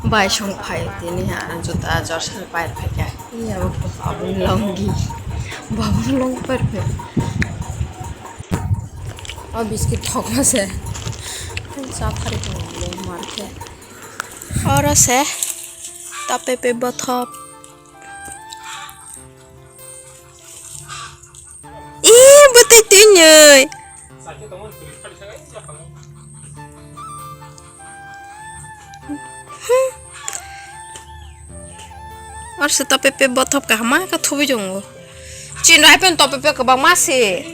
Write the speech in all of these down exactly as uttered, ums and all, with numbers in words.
Bai song phai tini ha juta jor sal pai phai kha. Iya, babun longi. Babun long pai phai. O biscuit thok ma se. Sa phari ko long mar khe. Oro se. Tape pe bothop. Ih, bwtwi twi nwi. Oro se topepe bothop kaham ma khe thubui tongo. Chini hai phano topepe kwbangma se.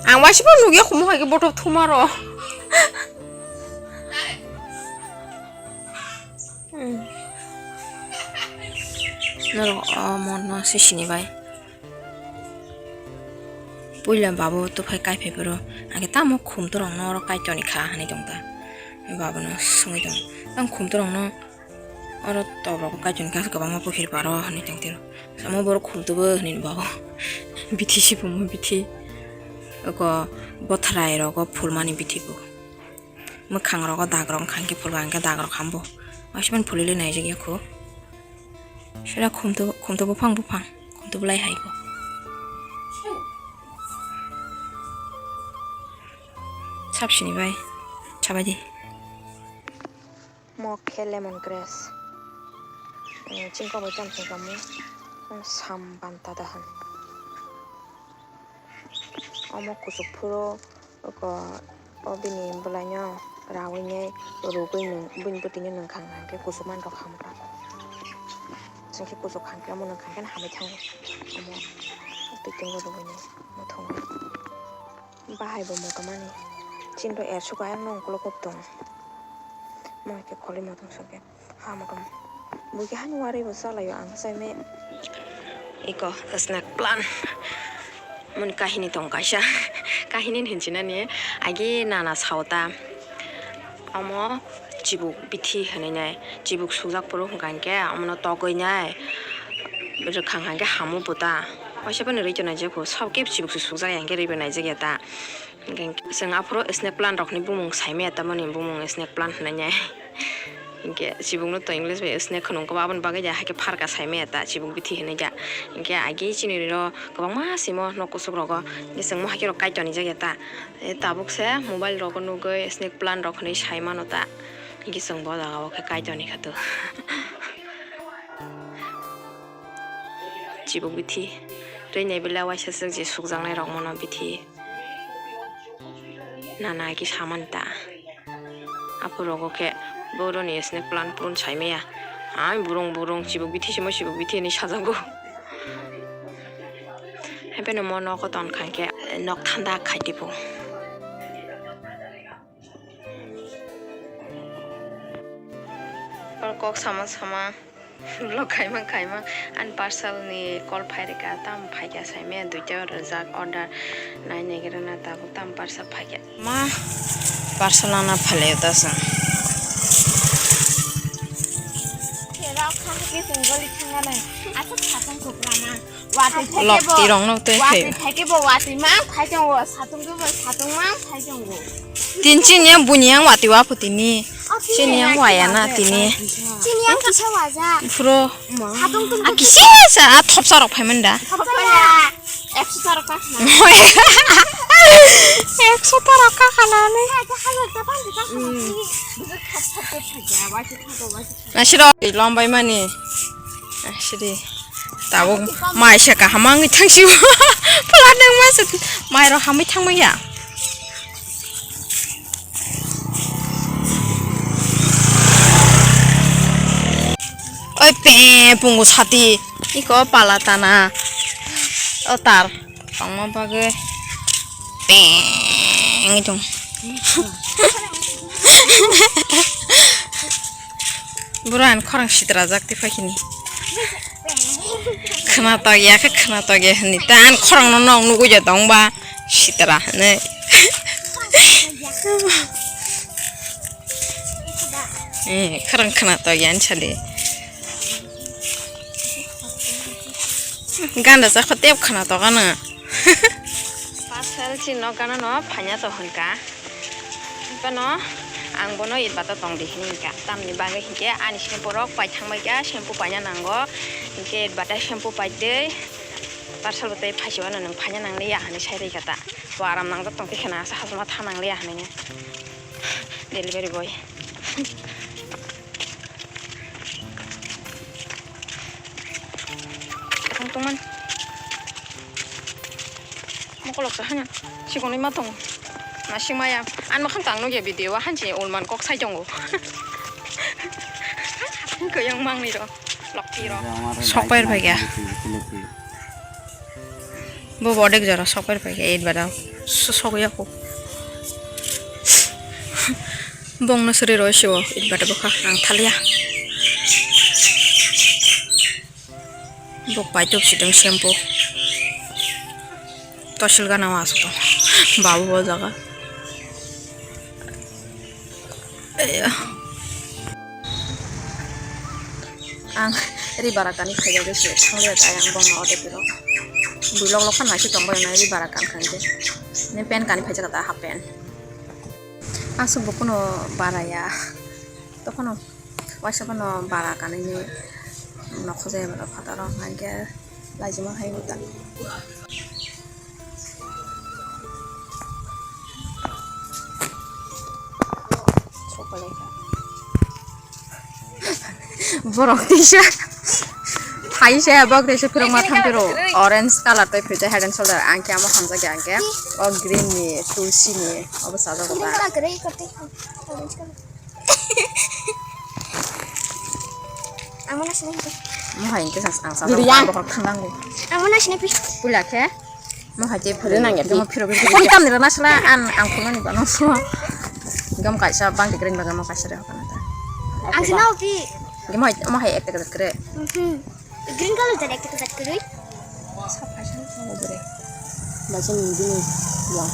Ang waisa phano nugya, humo hai khe bothop thumaro. Hmm. Norok o mon no se sini bai. Puila babu tufai kaiphai phuru, age tamo khum torok no oro kai toni kha hinui tong ta. Babu no swngwi tong. Tamo khum torok no oro top rok kai toni kha kwbangma pukhiri paro hinui tong tiro. Samo borok khum tubu hinui babu. Bithi si bumo bithi. Oko bothrai rogo phulmani bithi bo. Mwkhang rogo dagrok wngkha hwnkhe phulba hwnkhe dagrok hambo. Waisa phano phulwi le naijak ya kho. Sira khumto, khumto buphang buphang, khumto belai hai kho. Sap sini bai, sabai di. Mo khe lemon grass. Eh, chini kokbai tamo se kamo. Sam banta dahan. Omo kuchuk phuru oko o bini bwlaino raui nai rugui nwng, bini bwtwino nwng kha hwnkhe kuchuk manrok hamkha. Chwng khe kuchuk hamkhe omo nwng kha hwnkhe hamwi thango. Omo twi tongo rugui nai muthungwi. Bahai bo motomani. Chini rw ersuka ayang nw ukulok tongo. Mo hai khe kholi motong sokhe. Hamkam. Buikhe hani warwi bo chalaio ang chaimai. Iko snake plant. Moni kahini tong kaisa. Kahini hinchinani agi nana saota. Omo chibuk bithi hinui nai. Chibuk sujak phuru hwnkha hinkhe omono togwi nai. Rwkhang hinkhe hamu buta. Waisa phano rwi tongnai jepho. Sabo khe chibuk se sujak ya hinkhe rwi bo naijak ya ta. Hinkhe chwng aphuru snake plant rokni bumung saimaya tamoni bumung snake plant hinui nai. Hinkhe chibukno to English bai snake hwnwi wngkha, aboni bagwi ya haikhe pharka saimaya ta chibuk bithi hinui ya. Hinkhe agi chini rw kwbangma simo nok kuchuk rogo. Hinkhe chwng mo haikhe rok kai tonijak ya ta. Tabuk se mobile rogo nugwi snake plant rok hinui saimano ta. Hinkhe chwng bo jaga o khe kai toni kha to. Chibuk bithi. Rwi nai belai waisa swk je sukjaknai rok mono bithi. Nana ki saman ta. Aphuru rogo khe boroni snake plant purun saimaya. Ai burung burung chibuk bithi simo chibuk bithi hinui sajago. Haibeno mo nogo tonkha hinkhe nok thanda khai tipo. Kok sama sama. Vlog khaima khaima ani parcel ni call phairika tam phaikya saimaya duita rijak order nai naigrana tabuk tam parcel phaikya ma parcel ana phalio ta sa. Rok kha ke sengoli thangana asuk khatung kukrama. Watwi Lok thaikhe bo, tirok no twi watwi khayo. Thaikhe bo watwi mang khai tongo, satung khe bo satung mang khai tongo. Tin chini yang buni yang watwi wa phuti ni. Oh, chini yang waya na tini. Chini yang kisa waja. Phuro. Ma. Satung tun a kisa sa a thopsa rok phai manda. Thopsa ya. Ekso ta rok ka khna. Ekso ta rok ka khna ni. Hai ka hai ta pan ta khna. Hmm. Bujo khap khap ke thaja, wa ki thaja, wa ki Asiro lombai mani. Asiri. Tabuk mai se kaham wngwi thangsi. Pala nang ma se mai ro hamwi thangma ya. Oi pe pungu sati. Iko pala tana. O tar. Tongma bagwi. Peng tong. Boro ani khorang sitra jak te phaikini. Khwnatok ya khe khwnatok ya hwnwi ta ani khorang no nok nugwi ya tong ba sitra hwnwi. Eh, khorang khwnatok ya ani sadi. Ganda jakho tep khwnatok ano. Parcel chini nok gana no phanya to hwnka. Bano Ang bono itbata tong di hinwi kha. Tamni bagwi hinkhe ani shampoo rok pai thangbai kha, shampoo paina nango. Hinkhe itbata shampoo pai de. Parcel bo tei phaisibano nwng phaina nangliya hinwi sai rwi kha ta. Bo aram nangjak tong khe kheno asa hachuma tha nangliya hinwi delivery boy. Tong tongmani. Mokolok sa hana. Sikonwi ma tongo. Masing maya. Ani makhang tang nukya video o hanchi ulman kok sai tongo. Kuyang mangni ro. Lokti ro. Sok pai rw phaikha. Bo bodek jora sok pai rw phaikha. Eight badao. So-, sok ya ko. Bongno suri roi sio. Eight badao bokha. Ang thalia. Bo paitop sidong shampoo. Tosil gana o aswk tong. Babu bo jaga. Eya. Ang ri bara kani khaijagwi se thanglia jai ang bongno ode piro. Bui lok lok khan naisik tongbai nai ri bara kan khan je. Ne pen kani phaijak ta half pen. Aswk bo kuno bara ya. Tokhono. Waisa bono bara kanwi nokho jaya bono phataro hwnkhe laijima hai bo ta. Borok tisa thaisa bok tisa phirok ma thang phiro orange colour tei phirjak head and shoulder ang khe amo hamjakya ang khe o green ni tulsi ni obo sajak ta. Amo na sini pi. Mo hai ke sang sang sa. Giriya. Bohor khanang go. Amo na sini pi. Pula khe. Mo hai te phuru nang ya pi. Mo phiro phiro. Kori tam ni na sala an ang phuru ni bano. Gam kaisa bang de green baga mo kaisa re hokana ta. Ang sini pi. Gam hai mo hai ekta kre. Mhm. Green colour jat ekta jat kwrwi. Bacha ni bini yong.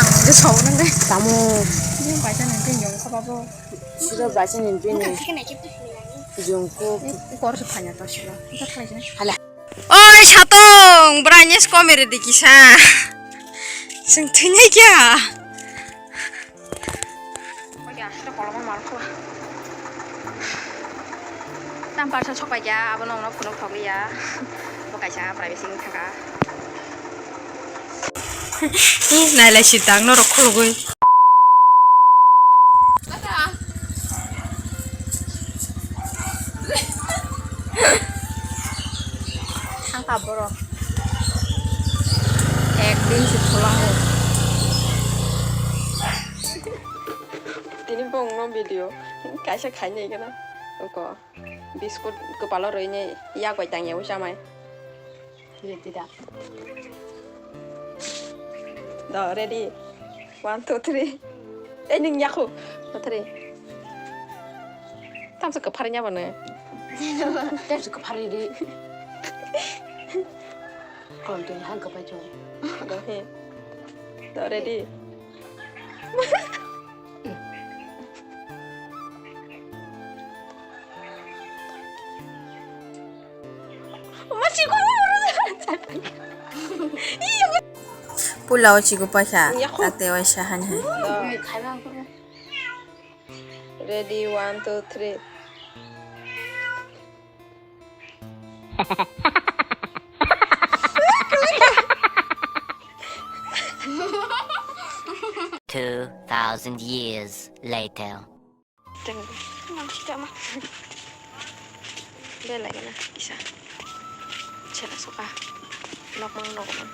Ang de sawo nang de. Tamo. Bini bacha ni bini yong kha babo. Siro bacha ni bini. Jong ko. Kor se phanya to silo. Hala. Oi satong brightness komere de kisa. Sing thunye kya? Oya, sira koloma malkho. Tam parsa sokpai ya, abo nongno phunuk thok ya. Bo kaisa privacy wng thaka. Nailai sitang norok khulugwi. Thangkha borok. Ekdin se thulango. Tini bongno video kaisa khainai gana. Uko biscuit kwpalo rwini yak bai tangya wi chamai. Ready da. Do, ready. One, two, three. Ei, nwng yakhu. Two, three. Tamsa kwpharwi nya bono. Tamsa kwpharwi di. Kolom twi hang kwpai chong. Do, he. Do, ready. Pula o chigo paisa, tate waisa hani hai. Ready, one, two, three. Two thousand years later. Teng, nang sida ma. Belai gana kisa. Chela soka. Nok mang nok mang.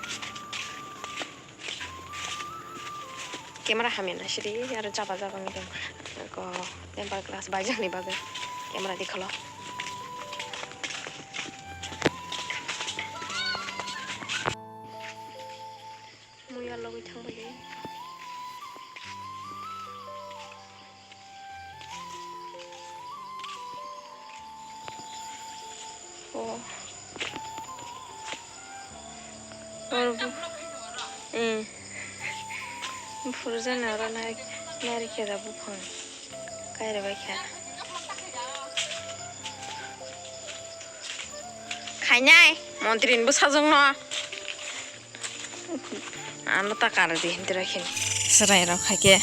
Camera hamya na sidi, aro jaba jaba ni camera. Ko temper glass bai jani bagwi camera di kholo. Muya logwi thang bai. Oh. Or bu-, eh. Bufuru jani oro nari, nari khe da buphang. Kaira bai kha. Khainai, montri ni bwsajwk no. Ano ta kara di hindra khe. Chwrai rok hai khe.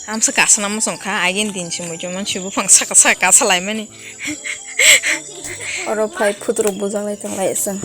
Amsa kasana mosong kha, agini din si muitu mansi buphang saka saka kasa laimani. Oro phai phutrok bujaklai tonglai chwng.